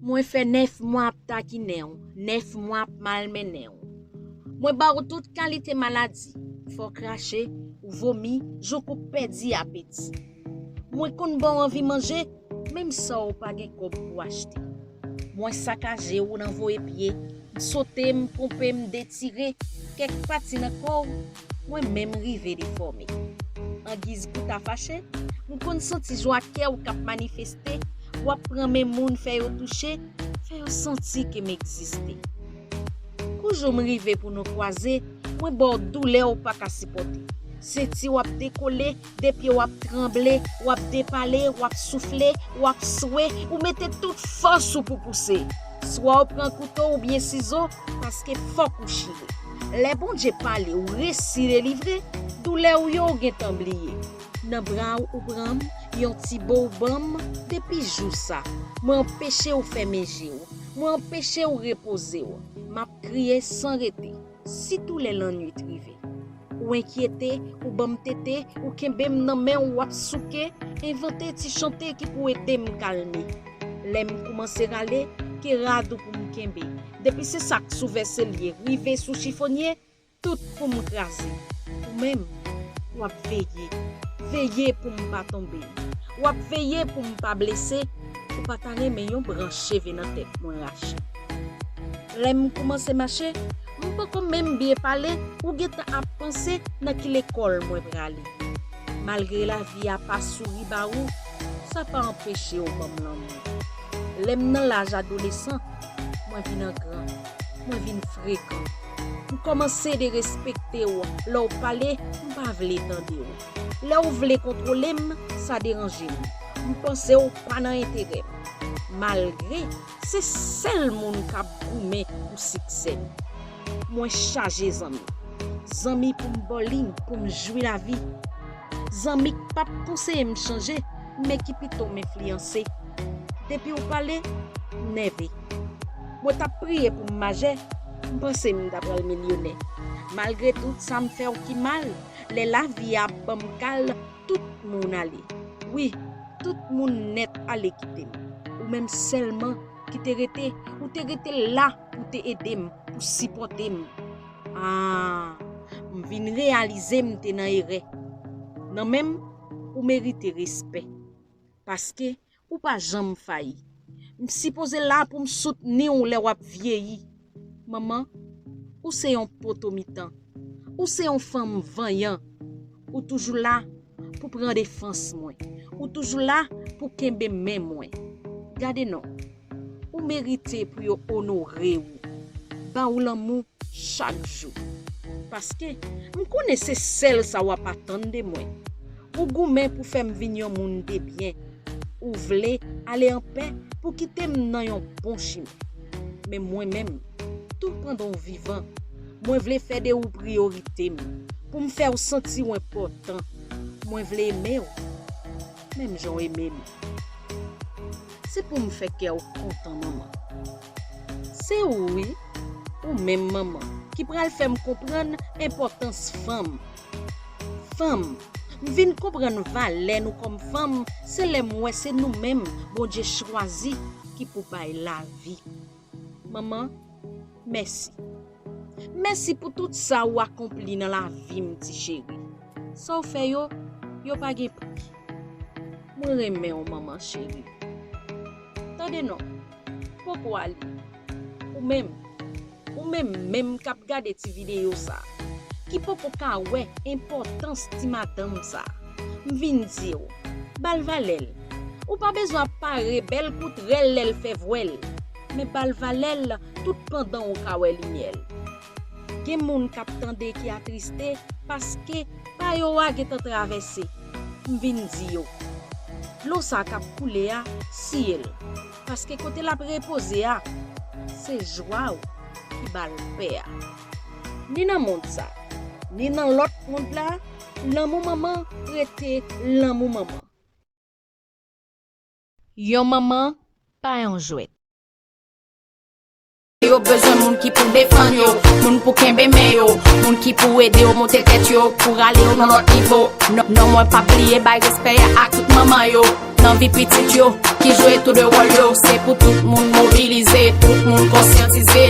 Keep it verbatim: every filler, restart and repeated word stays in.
Mwen fè nèf mwa ap takinen w, nèf mwa ap malmennen w. Mwen ba w tout kalite maladi, fè w krache, ou vomi, jouk ou pèdi apeti. Mwen konn ba w anvi manje, menm sa w pa gen kòb pou achte. Mwen sakaje w nan voye pye, m sote, m ponpe, m detire, kèk pati nan kò w, mwen menm rive defòme. Angiz pou ta fache, m konn santi jwa kè w k ap manifeste, w ap pran men moun fè yo touche, fè yo santi ke m egziste. Kou jou m rive pou nou kwaze, mwen ba w doulè w pa ka sipòte. Senti w ap dekole, de pye w ap tranble, w ap depale, w ap soufle, w ap swe, ou mete tout fòs ou pou pouse. Swa w pran kouto oubyen sizo, paske fòk ou chire. Lè Bondye pale, ou resi delivre, doulè w yo ou gentan bliye. Nan bra w ou pran m, yon ti bo w ban m, depi jou sa, mwen anpeche w fèmen je w, mwen anpeche w repoze w. M ap kriye san rete, sitou lè lannwit rive. Ou enkyete, ou ban m tete, ou kenbe m nan men w, w ap souke, envante ti chante ki pou ede m kalme. Lè m koumanse rale, ke rad ou pou m kenbe. Depi se sa k sou vèse l ye, rive sou chifonye, tout pou m kraze. Ou menm, w ap veye, veye pou m pa tonbe. W ap veye pou m pa blese, ou pa ta renmen yon branch cheve nan tèt mwen rache. Lè m koumanse mache, m poko menm byen pale, ou gentan ap panse nan ki lekòl mwen prale. Malgre lavi a pa souri ba ou, sa pa anpeche w ban m lanmou. Lè m nan laj adolesan, mwen vin an gran, mwen vin frekan. M kòmanse derespekte w, lè w pale, m pa vle tande w. Lè w vle kontwole m, sa deranje m. M panse w pa nan enterè m. Malgre se sèl moun k ap goumen pou siksè m. Mwen chaje zanmi. Zanmi pou m bòling, pou m jwi lavi. Zanmi k p ap konseye m chanje, men ki pito m enfliyanse. Depi w pale, m nève. Mwen t ap priye pou m majè, m panse m ta pral milyonè. Malgre tout sa m fè w ki mal, lè lavi a ap ban m kal, tout moun ale. Wi, tout moun nèt ale kite m. Ou menm sèlman ki te rete, ou te rete la pou te ede m, pou sipòte m. Ah, m vin reyalize m te nan erè. Nan men m, ou merite respè. Paske ou pa janm fayi. M sipoze la pou m soutni w lè w ap vyeyi. Manman, ou se yon poto mitan. Ou se yon fanm vanyan. Ou toujou la pou pran defans mwen. Ou toujou la pou kenbe men mwen. Gade non. Ou merite pou yo onore w, ba w lanmou chak jou. Paske m konnen se sèl sa w ap atann de mwen. Ou goumen pou fè m vin yon moun debyen. Ou vle ale anpè pou kite m nan yon bon chimen. Men mwen menm, tou pandan w vivan, mwen vle fè de ou priyorite m, pou m fè w santi w enpòtan. Mwen vle eme w, menm jan w eme m. Se pou m fè kè w kontan, manman. Se ou, wi, ou menm, manman, ki pral fè m konprann enpòtans fanm. Fanm, m vin konprann valè nou kòm fanm, se lè m wè se nou menm Bondye chwazi ki pou bay lavi. Manman, mèsi. Mèsi pou tout sa ou akonpli nan lavi m, ti cheri. Sa w fè yo, yo pa gen pri. Mwen renmen w, manman cheri. Tande non, poko ale. Ou menm, ou menm menm k ap gade ti videyo sa, ki poko ka wè enpòtans ti madanm sa, m vin di w, ba l valè l. Ou pa bezwen ap pare bèl kout rèl lè l fè vwèl, men ba l valè l tout pandan w ka wè limyè l. Gen moun k ap tande ki atriste paske pa yo a gentan travèse. M vin di yo, dlo sa k ap koule a, siye l, paske kote l ap repoze a, se jwa w ki ba l pè a. Ni nan mond sa, ni nan lòt mond la, lanmou manman rete lanmou manman. Yon manman pa yon jwèt. Yo bezwen moun ki pou defann yo, moun pou kenbe men yo, moun ki pou ede yo monte tèt yo, pou rale yo nan lòt nivo. Non, non, mwen p ap bliye bay respè a ak tout manman yo. nan vi pitit yo, ki jwe tou de wòl yo. Se pou tout moun mobilize, tout moun konsyantize.